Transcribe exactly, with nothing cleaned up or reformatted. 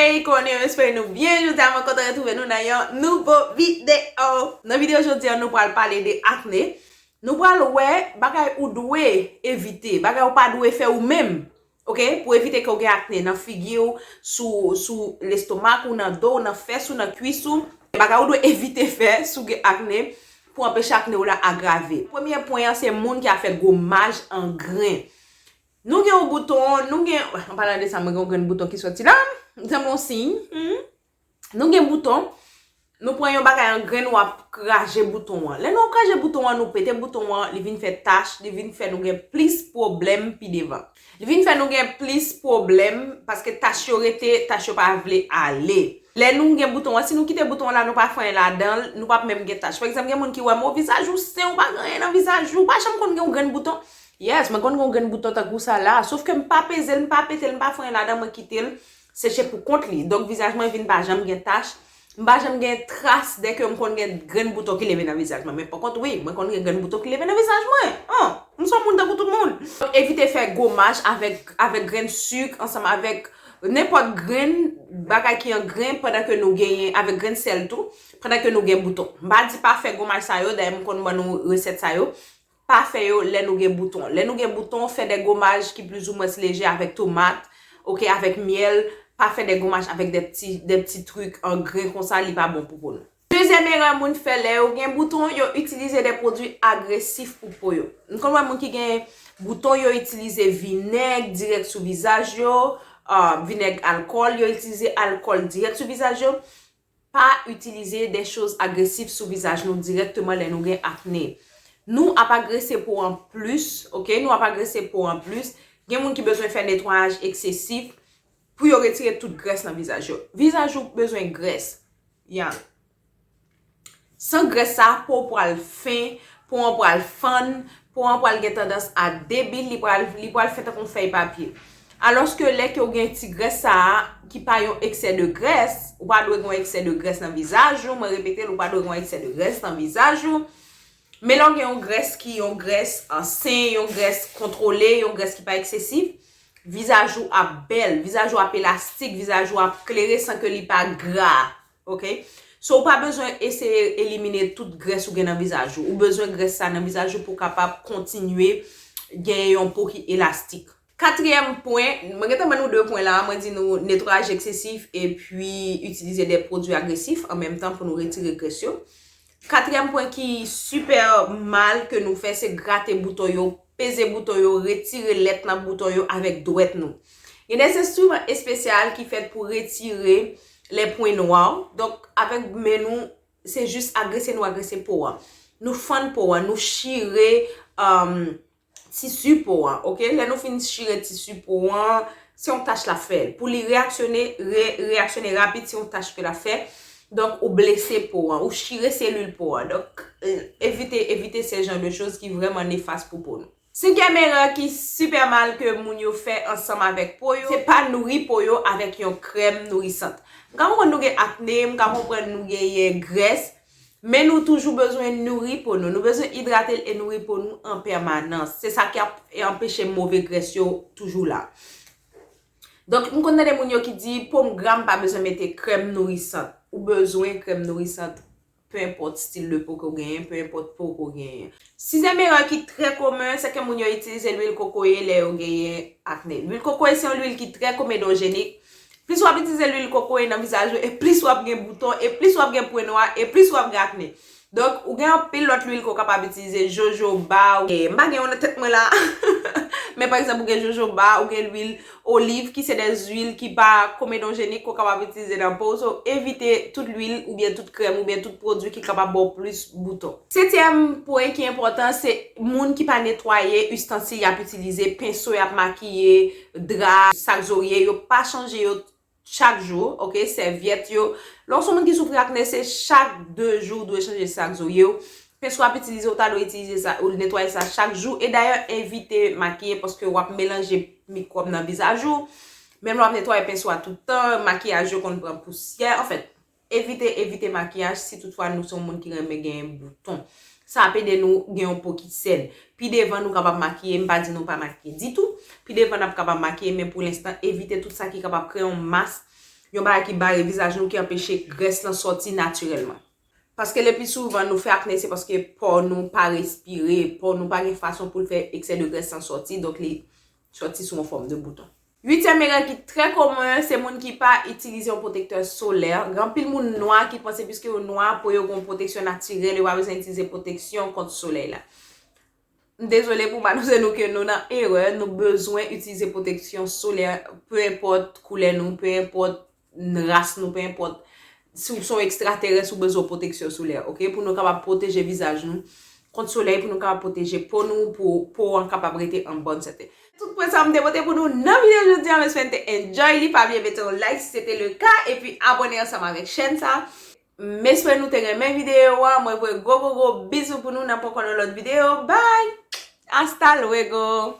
Hey, kòman nou ye? M espere nou byen. Jodi a, mwen kontan retwouve nou nan yon nouvo videyo. Nan videyo jodi a, nou pral pale de akne. Nou pral wè bagay ou dwe evite, bagay ou pa dwe fè ou menm. Ok? Pou evite ke w gen akne nan figi w, sou, sou lestomak ou, nan do w, nan fès ou, nan kwis ou. Bagay ou dwe evite fè si w gen akne pou anpeche akne w la agrave. Premye pwen an, se moun ki ap fè gomaj an grenn. Nou gen yon bouton, nou gen, an palan de sa, mwen gen yon grenn bouton ki soti la, m sanble yon siy. Hmm. Nou gen bouton, nou pran yon bagay an grenn, w ap kraje bouton an. Lè nou kraje bouton an, nou pete bouton an, li vin fè tach, li vin fè nou gen plis pwoblèm pi devan. Li vin fè nou gen plis pwoblèm, paske tach yo rete, tach yo pa vle ale. Lè nou gen bouton an, si nou kite bouton an la, nou pa fè anyen ladan l, nou p ap menm gen tach. Pa egzanp, gen moun ki wè, men vizaj ou sen, ou pa gen anyen nan vizaj ou, ou pa janm konn gen yon grenn bouton. Yes, mwen konn gen yon grenn bouton tankou sa la, sof ke m pa peze l, m pa pete l, m pa fè anyen ladan, mwen kite l seche pou kont li. Donk, vizaj mwen vin pa janm gen tach. M pa janm gen tras de ke m konn gen grenn bouton ki leve nan vizaj mwen. Men pakont, wi, mwen konn gen grenn bouton ki leve nan vizaj mwen. An, m se yon moun tankou tout moun. Donk, evite fè gomaj avèk, avèk grenn sik, ansanm avèk nenpòt grenn bagay ki an grenn pandan ke nou genyen, avèk grenn sèl tou, pandan ke nou gen bouton. M pa di pa fè gomaj sa yo, dayè m konn ban nou resèt sa yo. Pa fè yo lè nou gen bouton. Lè nou gen bouton, fè de gomaj ki plizoumwens leje avèk tomat, ok, avèk myèl, pa fè de gomaj avèk de ti, de ti trik an grenn konsa, li pa bon pou po nou. Dezyèm erè moun fè lè yo gen bouton, yo itilize de pwodui agresif pou po yo. Nou konn wè moun ki gen bouton, yo itilize vinèg dirèk sou vizaj yo, ah, vinèg alkòl, yo itilize alkòl dirèk sou vizaj yo. Pa itilize de choz agresif sou vizaj nou dirèkteman lè nou gen akne. Nou ap agrese po an plis, ok? Nou ap agrese po an plis. Gen moun ki bezwen fè netwayaj eksesif pou yo retire tout grès nan vizaj yo. Vizaj ou bezwen grès. Ya. San grès sa, po w pral fen, po an pral fann, po an pral gen tandans a debil, li pral, li pral fè tankou yon fèy papye. Alòske lè ke w gen ti grès sa a, ki pa yon eksè de grès, ou pa dwe gen yon eksè de grès nan vizaj ou, mwen repete l, ou pa dwe gen yon eksè de grès nan vizaj ou. Men lè w gen yon grès ki yon grès, ah, sen, yon grès kontwole, yon grès ki pa eksesif, vizaj ou ap bèl, vizaj ou ap elastik, vizaj ou ap klere san ke li pa gra. Ok? So, ou pa bezwen eseye elimine tout grès ou gen nan vizaj ou. Ou bezwen grès sa nan vizaj ou pou w kapab kontinye genyen yon po ki elastik. Katriyèm pwen, mwen gentan ban nou de pwen la, mwen di nou netwayaj eksesif epi itilize de pwodui agresif an menm tan pou nou retire grès yo. Katriyèm pwen ki sipè mal ke nou fè, se grate bouton yo, peze bouton yo, retire lèt nan bouton yo avèk dwèt nou. Gen de enstriman espesyal ki fèt pou retire les points noirs. Donk, avèk men nou, se jis agrese nou agrese po a. Nou fann po a, nou chire, um, tisi po a, ok? Lè nou fin chire tisi po a, se yon tach l ap fè. Pou li reyaksyone, re-, reyaksyone rapid, se yon tach ke l ap fè. Donk, ou blese po a, ou chire selil po a. Donk, eh, evite, evite se jan de choz ki vrèman nefas pou po nou. Senkyèm erè ki sipè mal ke moun yo fè ansanm avèk po yo, se pa nouri po yo avèk yon krèm nourisant. M ka konprann nou gen akne, m ka konprann nou genyen grès, men nou toujou bezwen nouri po nou. Nou bezwen idrate l e nouri po nou an pèmanans. Se sa ki ap anpeche move grès yo toujou la. Donk, m konn tande moun yo ki di, po m gra, m pa bezwen mete krèm nourisant. Ou bezwen krèm nourisant, peu importe style de peau ke w genyen, peu importe po ke w genyen. Sizyèm erè ki trè komen, se ke moun yo itilize lwil kokoye lè yo genyen akne. Lwil kokoye se yon lwil ki trè komedojenik. Plis w ap itilize lwil kokoye nan vizaj ou, e plis w ap gen bouton, e plis w ap gen pwen nwa, e plis w ap gen akne. Donk, ou gen anpil lòt lwil ke w kapab itilize, jojoba, ou, e, m pa gen yon nan tèt mwen la. Men pa egzanp, ou gen jojoba, ou gen lwil oliv, ki se de zwil ki pa komedojenik, ke w kapab itilize nan po w. So, evite tout lwil, oubyen tout krèm, oubyen tout pwodui ki kapab ba w plis bouton. Setyèm pwen ki enpòtan, se moun ki pa netwaye istansil y ap itilize, penso y ap makiye, dra, sak zorye, yo pa chanje yo chak jou, ok, sèvyèt yo. Lè w se yon moun ki soufri akne, se chak de jou w dwe chanje sak zorye w. Penso w ap itilize, ou ta dwe itilize sa, ou netwaye sa chak jou. E dayè, evite makiye paske w ap melanje mikwòb nan vizaj ou. Menm lè w ap netwaye penso a tout tan, makiyaj yo konn pran pousyè. Anfèt, evite, evite makiyaj si toutfwa nou se yon moun ki renmen genyen bouton. Sa ap ede nou gen yon po ki sèn. Pi devan, nou kapab makiye, m pa di nou pa makiye ditou. Pi devan, n ap kapab makiye, men pou lenstan, evite tout sa ki kapab kreye yon mas yon bagay ki bare vizaj nou, ki anpeche grès lan sòti natirèlman. Paske le pli souvan nou fè akne, se paske po nou pa respire, po nou pa gen fason pou l fè eksè de grès lan sòti, donk li sòti sou yon fòm de bouton. Uityèm erè ki trè komen, se moun ki pa itilize yon pwotektè solè. Gen anpil moun nwa ki panse piske yo nwa, po yo gen yon pwoteksyon natirèl, yo pa bezwen itilize pwoteksyon kont solèy la. M dezole pou m anonse nou ke nou nan erè, nou bezwen itilize pwoteksyon solè, peu enpòt koulè nou, peu enpòt ras nou, peu enpòt si w se yon ekstraterès, ou bezwen pwoteksyon solè, oke? Pou nou kapab pwoteje vizaj nou kont solèy, pou nou kapab pwoteje po nou, pou po an kapab rete an bòn sante. Tout pwen sa m te pote pou nou nan videyo jodi a, m espere n te enjoy li, pa bliye mete yon like si se te le ka, epi abòne ansanm avèk chèn sa. M espere nou te renmen videyo a, mwen voye gwo gwo gwo bizou pou nou, n ap ankò nan lòt videyo, bye! Hasta luego!